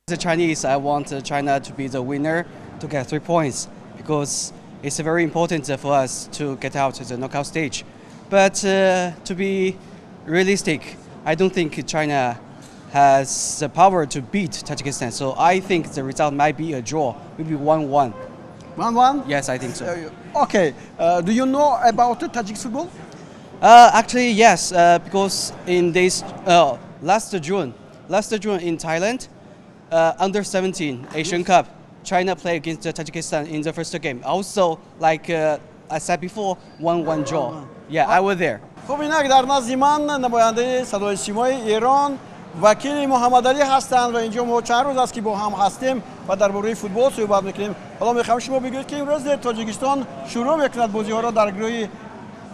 As a Chinese, I want China to be the winner to get 3 points because it's very important for us to get out to the knockout stage. But to be realistic, I don't think China has the power to beat Tajikistan. So I think the result might be a draw, maybe 1-1. 1-1? Yes, I think so. Okay. Do you know about the Tajik football? Actually, yes, because in this last June in Thailand, under 17 Asian Cup, China played against Tajikistan in the first game. Also, like I said before, 1-1 draw. Yeah, I was there. Хуб, инак дар назди ман намояндаи Садои Симои Эрон, вакили Муҳаммадалӣ ҳастанд ва инҷо мо чанд рӯз аст, ки бо ҳам ҳастем ва дар бораи футбол суҳбат мекунем. Ҳоло мехоҳам шумо бигӯед, ки имрӯз Тоҷикистон шурӯъ мекунад бозиҳоро дар гурӯҳи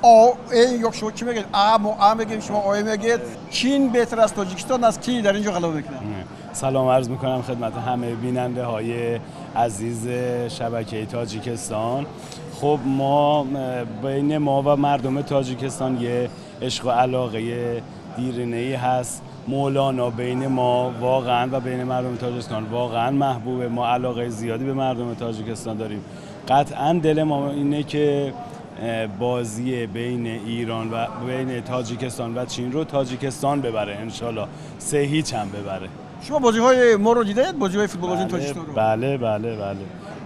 О, Э ё шумо чӣ мегӯед? А, мо А мегӯем, шумо О мегӯед. Чин беҳтар аз Тоҷикистон аст, ки дар инҷо ғалаба мекунад? سلام عرض میکنم خدمت همه بیننده های عزیز شبکه تاجیکستان. خب، ما بین ما و مردم تاجیکستان یه عشق و علاقه دیرینه ای هست. مولانا بین ما واقعا و بین مردم تاجیکستان واقعا محبوبه. ما علاقه زیادی به مردم تاجیکستان داریم. قطعا دل ما اینه که بازی بین ایران و بین تاجیکستان و چین رو تاجیکستان ببره، انشالله 3-0 هم ببره. Шумо бозиҳои моро дидаед, бозиҳои футболбозии Тоҷикистонро? بله،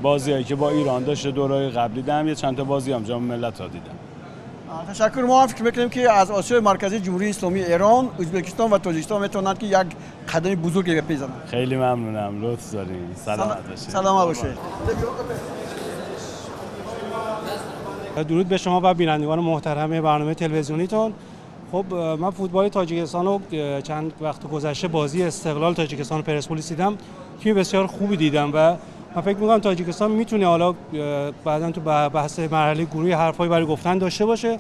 بازیهایی که با ایران داشته دورای قبلی دیدم، یه چند تا بازی هم جام ملت ها دیدم. Ташаккур. Мо ҳам фикр мекунем, ки аз Осиёи Марказӣ Ҷумҳурии Исломии Эрон, Ӯзбекистон ва Тоҷикистон метавонанд, ки як қадами бузурге бизананд. خیلی ممنونم، لطف دارین، سلامت باشید. Саломат бошед. درود به شما و بینندگان محترم برنامه تلویزیونیتون. خب، من فوتبال تاجیکستان رو چند وقت گذشته بازی استقلال تاجیکستان و پرسپولیس دیدم. تیم بسیار خوبی دیدم و من فکر می‌کنم تاجیکستان میتونه حالا بعدا تو بحث مرحله گروهی حرفایی برای گفتن داشته باشه.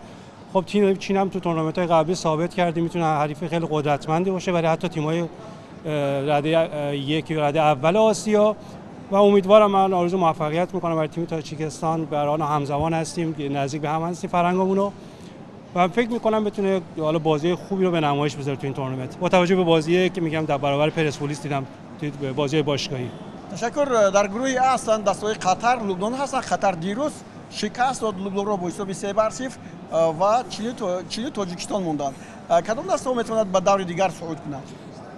خب، تیم چین هم تو تورنمنت های قبلی ثابت کرده میتونه حریف خیلی قدرتمندی باشه برای حتی تیم‌های رده یک یا رده اول آسیا و امیدوارم، من آرزو موفقیت میکنم برای تیم تاجیکستان. به هر حال همزبان هستیم، نزدیک به هم هستیم فرهنگمون و فکر میکنم بتونه حالا بازی خوبی رو به نمایش بذاره تو این تورنمنت، با توجه به بازی که میگم در برابر پرسپولیس دیدم توی بازی باشگاهی. Ташаккур. Дар гурӯҳи А ҳастанд дастаҳои Қатар, Лубнон ҳастанд. Қатар дирӯз шикаст дод Лубнонро бо ҳисоби 3-0 ва Чину Тоҷикистон монданд. Кадом дастаҳо метавонад ба даври дигар сууд кунад?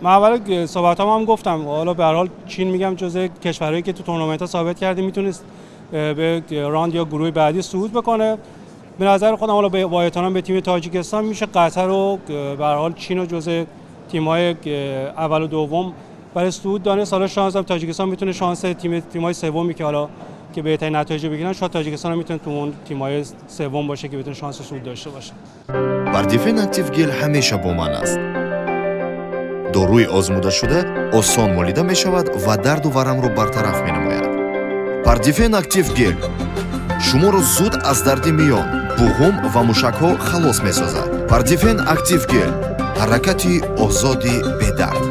من اول صحبت هم گفتم، حالا به هر حال چین میگم جزء کشورهایی که تو تورنمنت ها ثابت کرده میتونست به راند یا گروه بعدی صعود بکنه. به نظر خودم حالا با احترام به تیم تاجیکستان، میشه قطر و به هر حال چین رو جزء تیم‌های اول و دوم برای صعود دانست. حالا شانس هم تاجیکستان میتونه شانس تیم‌های سومی که حالا که بهترین نتایج بگیرن، شاید تاجیکستان هم میتونه تو اون تیم‌های سوم باشه که بتونه شانس صعود داشته باشه. Пардифен Актив Гел ҳамеша бо ман аст. Доруи озмудашуда осон молида мешавад ва дарду варамро бартараф менамояд. Пардифен Актив Гел шуморо зуд аз дарди миён, буғум ва мушакҳо халос месозад. Пардифен Актив Гел, ҳаракати озоди бедард.